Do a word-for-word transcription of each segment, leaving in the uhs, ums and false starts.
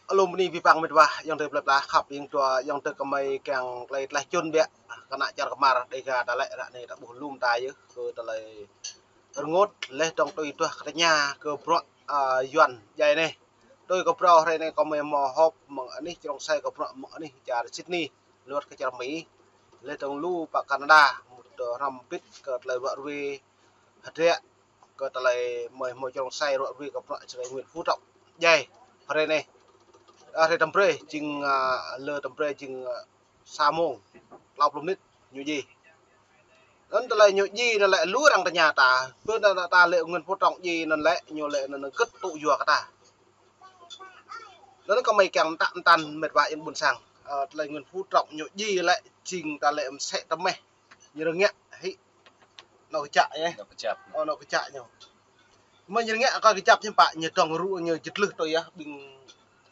Alo, bơni abih bang mĕt wa, ayŏng adơi plơi pla, khăp ƀing dua, ayŏng adơi gơmơi kiăng tơlơi tlaih čun biă, kơnă čar kơmar, Dega ta lĕ ră anai ta ƀuh lŏm ta yơh, kơ tơlơi rơngot, laih dơ̆ng tui duah kơ tơña, kơ bruă, a, Yuan djai anai. Tui kơ phrâo hrơi anai gơmơi hmâo họp mơ̆ng anih Črông Sai kơ bruă mơ̆ng anih čar Sydney, luăt kơ čar Mi, laih dơ̆ng lu pơ Canada, mŭt hrŏm bĭt kơ tơlơi ruă ruê, hơdră kơ tơlơi mơi hmâo Črông Sai ruă ruê kơ bruă čơkơi Nguyễn Phú Trọng djai. Hrơi anai, a, hrơi tơm brơi jing, a, lơ tơm brơi jing, a, sa mông klâo pluh mơnit ñu djai. Anŭn tơlơi ñu djai anŭn lĕ lu arăng tơña ta, pơ anŭn ta lĕ Nguyễn Phú Trọng djai anŭn lĕ ñu lĕ anŭn gĭt tŭ yua kơ ta. Anŭn gơmơi kiăng mơtă mơtăn mĕt wa ayŏng ƀôn sang. Ơ, tơlơi Nguyễn Phú Trọng ñu djai lĕ jing ta lĕ mơsĕ tơmeh. Ñu rơngiă hĭ anŏ kơjăp yơh. Anŏ kơjăp. Ơ, anŏ kơjăp ñu. Mơ̆ ñu rơngiă kơ kơjăp ñu pă, ñu dŏng rŭ ñu jơt lơh tui yơh, ƀing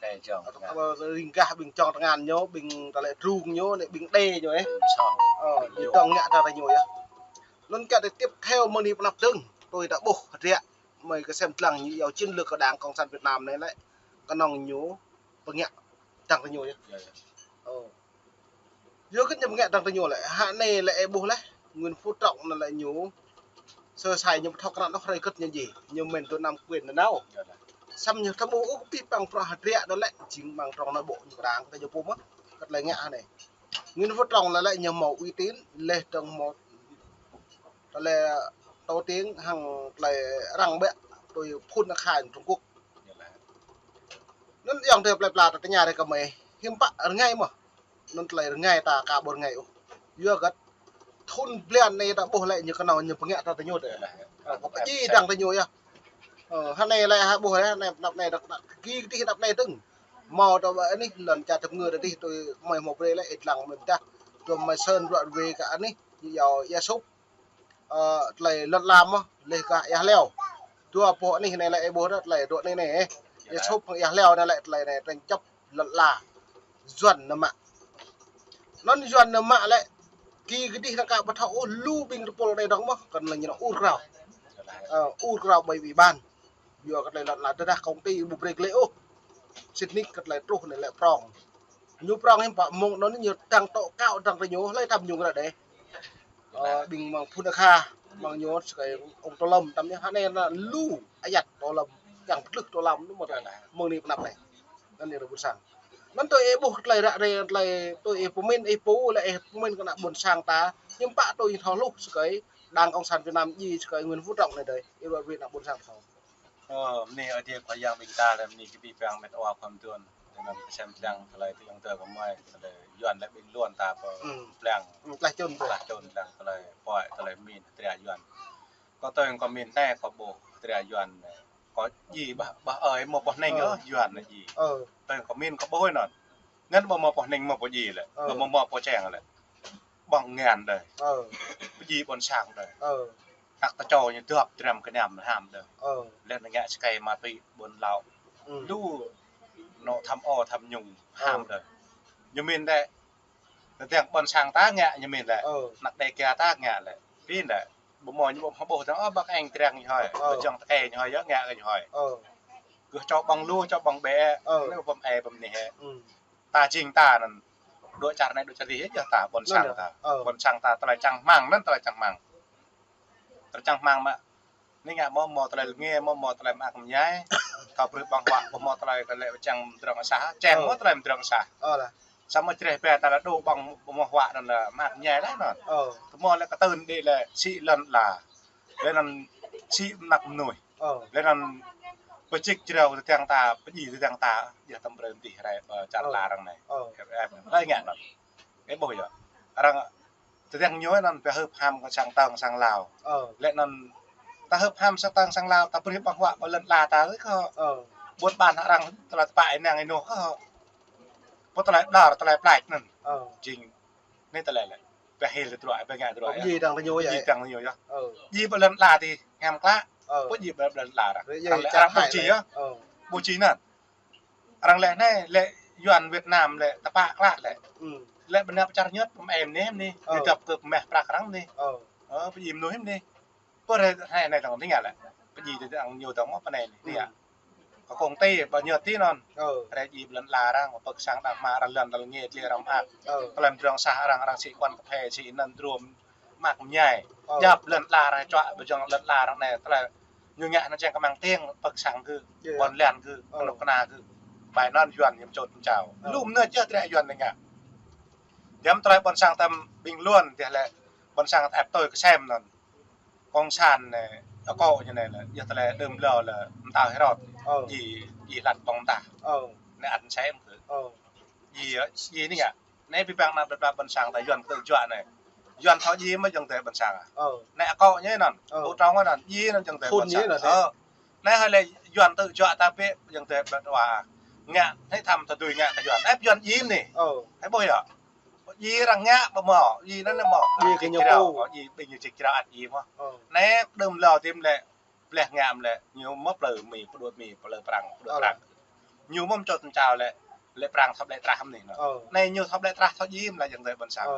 tơkai jŏng, ơ, tơngan. Ƀing gah, ƀing jŏng tơngan ñu, ƀing tơlơi drung ñu, anai ƀing đe ñu yơh. Ƀing sŏng. Ơ, ƀing ñu dŏng rơngiă ta ră ñu yơh. Anŭn kơ tơlơi tiếp theo mơ̆ng anai pơ anăp dơ̆ng, tui ta ƀuh hơdră, mơi kơsem dlăng ñu iâu chiến lược kơ Đảng Cộng sản Việt Nam anai lĕ, kơnơ̆ng ñu pơngiă dăng tơ ñu yơh. Yơh, yơh. Ơ. Yua kơ ñu pơngiă dăng tơ ñu lĕ, hră anai lĕ ih ƀuh laih, Nguyễn Phú Trọng anŭn lĕ ñu sơ sài ñu pơthâo krăn đôč hrơi gĭt ñu djai, ñu mĭn tơ năm quyền anŭn nao. Yơh, yơh. Samơ̆ ñu thâo ƀuh ôh abih bang bruă hơdră anŭn lĕ, jing mơ̆ng trong nội bộ ñu kơ Đảng ta ñu pô mơ̆n, kơ tơlơi ngă hră anai. Nguyễn Phú Trọng anŭn lĕ ñu hmâo uy tín, laih dơ̆ng hmâo tơlơi to tiếng hăng tơlơi arăng biă tui phun akha Trung Quốc. Anŭn ayŏng adơi plơi pla ta tơña rai kơ mơi, hiư̆m pă rơngai mơ̆. Anŭn tơlơi rơngai ta ka ƀu rơngai ôh. Yua kơ thŭn blan anai ta ƀuh lĕ ñu kơnơ̆ng ñu pơngiă ta tơ ñu tơ. Ơ, kơ pơjing dăng tơ ñu yơh. Ơ, hră anai lĕ ha ƀuh yơh, anai, anăp anai, anăp, gih dih anăp anai dơ̆ng. Hmâo ta ƀă anih lŏn čar tơpơngư ta dih tui mơi hmâo brơi lĕ ih lăng mơi pơdah. Tơm mơi sơn ruă ruê kơ anih, ñu iâu Ia Sŭp. Ơ, tơlơi lŏn ala mơ̆n, laih kơ Ia Hleo. Dua boh anih anai lĕ ih ƀuh dah tơlơi dŏ anai anai, ơ. Ia Sŭp hăng Ia Hleo anai lĕ tơlơi anai tơring čŏp lŏn ala Yuan nao mă. Anŭn Yuan nao mă lĕ, gih kơdih anŭn ka ƀu thâo ôh lu ƀing tơpul anai dŏng mơ̆n, kơnơ̆ng ñu nao ur krao. Ơ, ur krao ƀơi ủy ban. Yua kơ tơlơi lŏn ala tơdah công ty ƀu brơi glaĭ ôh. Sĭt nik kơ tơlơi truh anai lĕ prŏng. Ñu prŏng hiư̆m pă mơ̆ng anŭn ñu dăng tŏ kâo dăng tơ ñu hlơi tăm ñu ngă đeh. Ơ, ƀing mơ̆ng phun akha, mơ̆ng ñu sơkai ông Tô Lâm tăm ñu hră anai anŭn lu ayăt Tô Lâm, kiăng pơtlưh Tô Lâm anŭn mơ̆n. Mơ̆ng anai pơ anăp anai. Anŭn ñu rơbŭt sang. Anŭn tui ih ƀuh tơlơi ră anai, tơlơi tui ih pơmĭn, ih pô lĕ ih pơmĭn kơ ană ƀôn sang ta, hiư̆m pă tui ih thâo hluh sơkai Đảng Cộng sản Việt Nam djai sơkai Nguyễn Phú Trọng anai dơi, ih ruă ruê ană ƀôn sang thâo. Ơ, bơni Ơi Adai Khua Yang ƀing ta lĕ, bơni kơ abih bang mĕt wa khua mơduôn. Tơnăm kơsem dlăng tơlơi tui ayŏng adơi gơmơi, tơlơi Yuan lĕ ƀing lŏn ta pơ, ơ, blang. Ơ, tlaih čun pơ, tlaih čun blang tơlơi pơai, tơlơi mĭn, hơdră Yuan. Kâo tui kâo mĭn anai, kâo ƀuh hơdră Yuan anai. Kâo djai ƀah, ƀah ơi, hmâo boh hnĭng, ơ, Yuan anai djai. Ơ. Tui kâo mĭn kâo ƀuh anŭn. Anŭn ƀu hmâo boh hnĭng, hmâo pô djai lĕ. Ơ. Ƀu hmâo boh čeng lĕ. Ƀơ̆ng ngăn đơi. Ơ. Pơjing ƀôn sang đơi. Ơ. Anăk ta čô ñu dŏp dram kơnăm ham đơi. Ơ. Lĕ anŭn ngă sơkai ma túy ƀôn lâo. Ơ. Lu anŏ tham ô tham nhũng ham đơi. Ñu mĭn đơi. Tơdang ƀôn sang ta ngă ñu mĭn lĕ. Ơ. Anăk Dega ta ngă lĕ. Pin lĕ. Ƀu hmâo ñu ƀu hmâo ƀuh tơdang, ơ, ƀă kơ eng triăng ñu hơi. Ơ. Ƀă jŏng tơkai ñu hơi, yơh ngă kơ ñu hơi. Ơ. Kơ čô ƀơ̆ng lu, čô ƀơ̆ng ƀĕ. Ơ. Anai ƀơ̆ng ĕ, ƀơ̆ng anai hơi. Ơ. Ta jing ta anŭn. Dŏ čar anai, dŏ čar adih yơh ta, ƀôn sang ta. Ơ. Ƀôn sang ta, tơlơi čang rơmang anŭn, tơlơi čang rơmang. Tơlơi čang rơmang mă. Anai ngă hmâo, hmâo tơlơi lơnge, hmâo, hmâo tơlơi mơak mơñai. Kâo brơi ƀơ̆ng huă, hmâo tơlơi kơ lĕ čang mơdrŏng asah, čang, ơ, hmâo tơlơi mơdrŏng asah. Ơ lah. Samơ̆ čreh bĕ ta lĕ dŏ ƀơ̆ng, hmâo huă anŭn lĕ mơak mơñai laih anŭn. Ơ. Tơhmâo lĕ kơtưn đĭ lĕ sĭ lŏn ala. Lĕ anŭn sĭ mơnăk mơnuih. Ơ. Lĕ anŭn pơjik jrao tơdang ta, pơjing tơdang ta, djơ̆ tơm brơi mơdih rai, ơ, čar, ơ, ala arăng anai. Ơ. Ih, ih, ih ngă anŭn. Ih ƀuh yơh. Arăng tơdang ñu anŭn pơhưp ham kơ sang tơng sang Lao. Ơ. Lĕ anŭn ta hưp ham sang tơng sang Lao, ta brơi ƀơ̆ng huă ƀơi lŏn ala ta kơ. Ơ. Ƀôn ƀan arăng tơlơi tơpă ih năng ih noh kơ. Pô tơlơi đar, tơlơi plač anŭn. Ơ. Jing anai tơlơi lĕ. Pơhil tơdruă, pơngă tơdruă yơh. Pơjing dăng tơ ñu yơh. Pơjing dăng tơ ñu yơh. Ơ. Jing ƀơi lŏn ala ti ngăm klă. Ơ. Pơjing ƀơi lŏn ala arăng. Arăng lĕ arăng ƀu jing yơh. Ơ. Ƀu jing anŭn. Arăng lĕ anai, lĕ Yuan Việt Nam lĕ tơpă klă lĕ. Ơ. Lĕ ƀơi anăp čar Nhật pơmĕm anai, anai. Ơ. Ñu dŏp kơ pơmĕh prăk arăng anai. Ơ. Ơ, pơjing mơnuih anai. Pơ ră anai, anai tong tơngia lĕ. Pơjing tơ ang ñu tong mơ̆ pơ anai anai. Kơ công ty, pơ ñu tơ anŭn. Ră jing ƀơi lŏn ala arăng, pơ sang đah mă arăng lŏn tal nge tli arăng mă. Tơlơi mơdrŏng sah arăng, arăng sĭ kuan kơphê, sĭ anŭn drum, mă kơmñai. Djŏp lŏn ala arăng čuă, ƀơi jơ̆ng lŏn ala arăng anai, tơlơi ñu ngă anŭn čang kơmăng tieng, pơ sang kơ, ƀôn lan kơ, kơnuk kơna kơ. Ƀai anŭn Yuan ñu čŏt čao. Lŏm anŭn čih tơlơi Yuan anai ngă. Djŏp tơlơi ƀôn sang tăm bình luận, tơlơi ƀôn sang ăp tui kơsem anŭn. Cộng sản anai, akŏ ñu anai lĕ, yua tơlơi đưm hlâo lĕ, mơtao Hêrôd. Či, či lăt ƀơ̆ng mơta. Anai ăn sem kơ. Či, či anai ngă. Anai pơpăng ană ƀlĕ ƀôn sang ta Yuan tŭ juă anai. Yuan thâo či mơ̆ jơ̆ng tơ ƀôn sang. Anai akŏ ñu anŭn. Ƀu trong anŭn, či anŭn jơ̆ng tơ ƀôn sang. Anai hơi lĕ Yuan tŭ juă ta pĕ jơ̆ng tơ ƀlĕ ƀôn. Ngă, anai tham ta dưi ngă kơ Yuan. Anai Yuan či anai. Hơi ƀuh yơh. Či arăng ngă ƀu hmâo, či anŭn anai hmâo. Či kơ ñu pô. Či ƀing ñu či krao ăt či mơ̆. Anai đưm hlâo tĭm lĕ, bleh ngă mơ̆ lĕ, ñu mơ̆ plơi Mi, pơđuaĭ Mi, plơi Prăng, pơđuaĭ Prăng. Ñu mơ̆ čŏt čao lĕ, lĕ Prăng thâo blĕ trah mơ̆ anai. Anai ñu thâo blĕ trah thâo či mơ̆ lĕ jơ̆ng tơ ƀôn sang.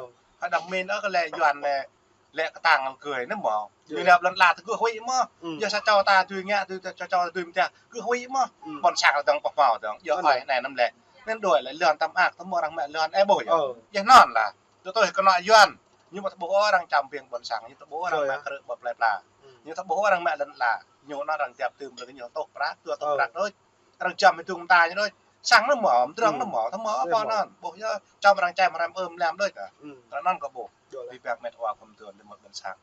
Hơi đăng min ơ kơ lĕ Yuan anai, lĕ kơtang gơ̆ anai mơ̆. Ñu lĕ lŏn ala tơ gơ̆ huĭ mơ̆. Yua sa čô ta dưi ngă, dưi sa čô ta dưi mơ̆ tơl gơ̆ huĭ mơ̆. Ƀôn sang dơ̆ng pơhmâo dơ̆ng, yua ơi anai anăm lĕ. Anŭn đuaĭ lĕ lŏn tăm ak, tăm mơ̆ arăng mă lŏn, ơ ƀuh yơh. Yơh anŭn lah. Tui tơlơi kơnuk kơna Yuan, ñu ƀu thâo ƀuh ôh arăng čăm ƀing ƀôn sang, ñu ƀu thâo ƀuh ôh arăng mă krư̆ ƀơi plơi pla. Ñu ƀu thâo ƀuh ôh arăng mă lŏn ala. Ñu anŭn arăng djăp tơm lĕ ñu tŏ prăk, dua tŏ prăk đôč. Arăng čăm hơdung mơta ñu đôč. Sang anŭn mơ̆, mơdrŏng anŭn mơ̆, tơl mơ̆ pô anŭn. Ƀuh yơh, čăm arăng čăm arăng ưm lăm đôč. Arăng anŭn kơ ƀuh. Pơpăng met wa kơ̆m tuan lĕ mơ̆ ƀôn sang.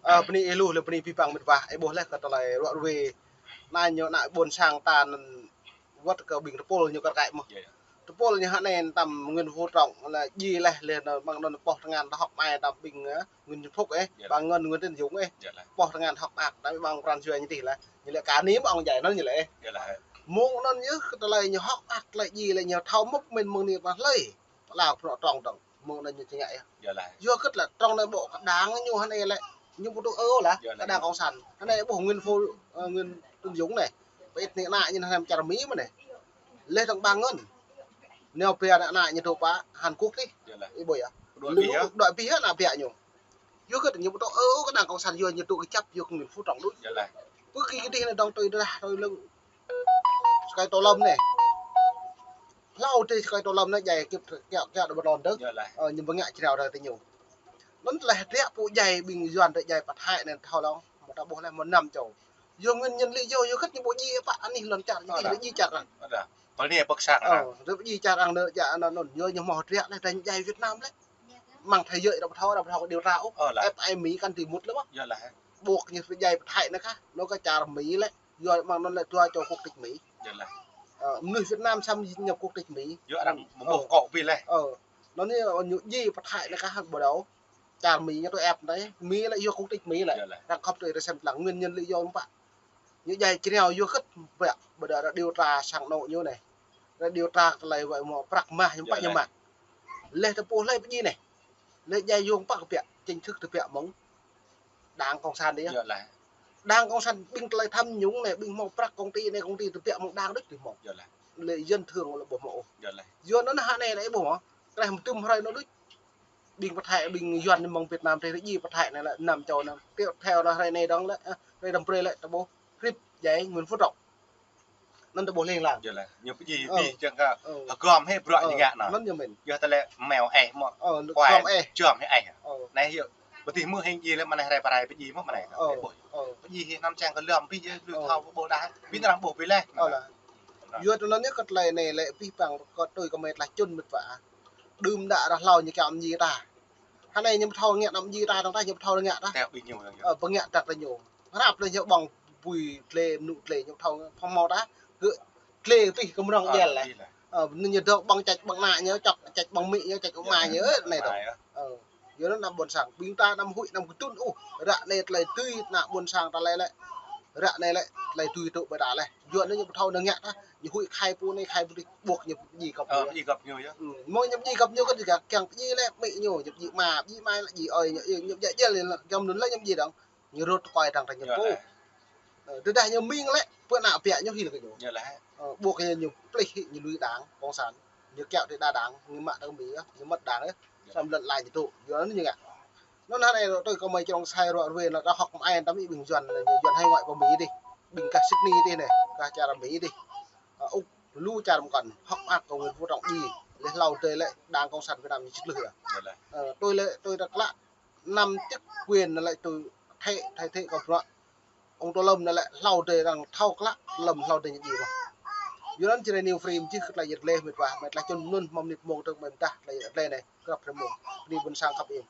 Ơ, bơni ih lu, lĕ bơni pơpăng met wa, ih ƀuh lĕ kơ tơlơi ruă ruê. Anai ñu ană ƀôn sang ta anŭn wơ̆t kơ ƀing tơpul ñu kar kaĭ mơ̆. Tơpul ñu hă anai tăm Nguyễn Phú Trọng lĕ či lĕ, lĕ anŭn ƀăng anŭn pô tơngan ta hŏk mai tăm ƀing, ơ, Nguyễn Xuân Phúc ĕ, ƀăng Ngân Nguyễn Tấn Dũng ĕ. Pô tơngan hŏk ăt, ta ƀăng pran jua ñu tih lĕ. Ñu lĕ kơ anai mơ̆ ong jai anŭn ñu lĕ. Mơ̆ng anŭn ñu kơ tơlơi ñu hŏk ăt tơlơi či lĕ ñu thâo mŭk min mơ̆ng anai pơ hlơi. Pơlao pơnŏ trong dơ̆ng. Mơ̆ng anai ñu či ngă yơh. Yua kơ lĕ trong anai ƀu kơ đảng ñu hă anai lĕ. Ñu ƀu tŭ ư lah, kơ đảng cộng sản. Hă anai ƀuh Nguyễn Phú, ơ, Nguyễn Tấn Dũng anai. Pơ-ih anai ană ñu anăm čar Mi mơ̆ anai. Lĕ tơ̆ng ƀăng Ngân. Nao pia ană ñu tŭ pơ Hàn Quốc tih. Ih ƀuh yơh. Đuaĭ pih hă ană pia ñu. Yua kơ ñu ƀu tŭ ư kơ đảng cộng sản yua ñu tŭ kơčăp yua kơ Nguyễn Phú Trọng đôč. Pơ kơ kơ tih anai dơ̆ng tui dah tui lưng. Sơkai Tô Lâm anai. Hlâo tih sơkai Tô Lâm anai jai kiăo kiăo đơ ƀơ̆ng đơ̆ng. Ơ, ñu ƀơ̆ng ngă črao ră tơ ñu. Anŭn tơlơi hơdră pô jai ƀing Yuan tơ jai pơthai anai thâo lŏng. Mơta ƀuh lĕ mơ̆ năm čô. Yua nguyên nhân lý do yua kơ ñu ƀu či pă anih lŏn čar ñu tih lĕ či čar arăng. Pơl anai pơk sang arăng. Ơ, tơ či čar arăng anai čar anŭn anŭn. Yua ñu hmâo hơdră lĕ tơña jai Việt Nam lĕ. Mơ̆ng thế giới đa pơthâo đa pơthâo kơ điều tra ôh. F I A Mỹ kăn tui mŭt lĕ mơ̆. Ƀuh ñu jai pơthai anai kah. Anŭn kơ čar Mi lĕ. Yua mơ̆ng anŭn lĕ dua čô quốc tịch Mi. Ơ, mơnuih Việt Nam săm ñu quốc tịch Mi. Yua arăng ƀu ƀuh kơ pih lĕ. Ơ, anŭn ñu či pơthai anai kah ƀu đaŏ. Čar Mi ñu tui ĕp anai. Mi lĕ yua quốc tịch Mi lĕ. Arăng khŏm tui rơsem lăng nguyên nhân lý do mơ̆ pă. Ñu jai črao yua kơ pă. Ƀu đaŏ arăng điều tra sang anŏ ñu anai. Arăng điều tra tơlơi wơ̆t mơ̆ prăk mah ñu pă ñu mă. Lĕ tơpul lĕ pơjing anai. Lĕ jai yua pă kơ pia, chính thức tơ pia mơ̆ng đảng cộng sản đih. Đảng cộng sản ƀing tơlơi tham nhũng anai, ƀing hmâo prăk công ty anai, công ty tơ pia mơ̆ng đảng đôč tih hmâo. Lĕ dân thường lĕ ƀu hmâo ôh. Yua anŭn hă anai lĕ ƀuh mơ̆. Kreh mơtưm hrơi anŭn đôč. Ƀing pơthai, ƀing Yuan mơ̆ng Việt Nam tơ či pơthai anai lĕ năm čô anŭn. Tiếp theo lĕ hrơi anai dơ̆ng lĕ, ơ, hrơi đăm brơi lĕ tơƀuh. Rip jai Nguyễn Phú Trọng. Anŭn tơƀuh ling lang. Yua lĕ, ñu pơjing pih čang kơ hơgŏm hĕ bruă ñu ngă anŭn. Anŭn ñu min. Yua tơlơi meo eh mơ̆. Hơgŏm eh. Čom hĕ eh. Anai yơh. Ƀu tih mơ̆ hing či lĕ mơ̆ anai rai pơrai pơjing mơ̆ mơ̆ anai. Pơjing hĕ anăm čang kơ lŏm pih yơh, lui thâo ƀu ƀuh đah. Pih arăng ƀuh pih lĕ. Yua tơ anŭn ñu kơ tơlơi anai lĕ pih păng kơ tui kơ met lah čun met wa. Đưm đă ră hlâo ñu kiăng mơjing ta. Hă anai ñu ƀu thâo ngă anăm mơjing ta dơ̆ng tah, ñu ƀu thâo ngă tah. Ơ, ƀu ngă tah tơ ñu. Hrăp lĕ ñu ƀơ̆ng pui tlê, mơnŭ tlê ñu thâo phŏng hmâo tah. Gơ̆ tlê tih kơ mơnơ̆ng jel lĕ. Ơ, ñu dŏ ƀơ̆ng čăč ƀơ̆ng ană ñu, čăč, čăč ƀơ̆ng amĭ ñu, čăč ama ñu, ơ, anai dŏ. Ơ, yua anŭn ană ƀôn sang. Ƀing ta anăm huĭ anăm kơdŭn ôh. Ră anai tơlơi tui ană ƀôn sang ta lĕ lĕ. Ră anai lĕ tơlơi tui tŭ ƀơi ta lĕ. Yua anŭn ñu ƀu thâo anŭn ngă tah. Ñu huĭ khai pô anai khai pô tih ƀuh ñu pơjing gŏp ñu. Ơ, pơjing gŏp ñu yơh. Mơ̆ng ñu pơjing gŏp ñu kơ kiăng pơjing lĕ amĭ ñu, ñu pơjing ama, pơjing ama lĕ pơjing ơi ñu, ñu pơjing jel lĕ, kiăng mơnŭn lĕ ñu pơjing dơ̆ng. Ñu rut tơkơi tang tơ ñu pô. Ơ, tơdah ñu ming lĕ, pơ ană pia ñu hil kơ ñu. Ơ, ƀuh kơ ñu plih hĭ ñu lui đảng cộng sản. Ñu kiaŏ tui đa đảng, ñu mă tơ Mi yơh, ñu mơ̆t đảng yơh. Samơ̆ lŏn ala ñu tŭ, yua anŭn ñu ngă. Anŭn hăng anai tui kơ mơi čơrông sai ruă ruê anŭn ta hŏk mơai tăm ƀing Yuan, Yuan hải ngoại pơ Mi dih. Ƀing gah Sydney dih anai, gah čar Mi dih. Ơ, Úc, lu čar mơkŏn, hŏk mơak kơ Nguyễn Phú Trọng djai, lĕ hlâo adih lĕ Đảng Cộng sản Việt Nam ñu čih lưh yơh. Ơ, tui lĕ, tui ta klă, năm chức quyền anŭn lĕ tui thay, thay thế kơ bruă. Ông Tô Lâm anŭn lĕ hlâo adih arăng thâo klă, Tô Lâm hlâo adih ñu djai mơ̆n. Yua anŭn čơđai New Frame čih kơ tơlơi yăt gleh mĕt wa, mĕt tơlơi čun mơnun mơ̆ng mơnit mông tơ̆ng mơ̆ng dah tơlơi yăt gleh anai, krăp hrĕ mông. Bơni ƀôn sang khăp iĕm.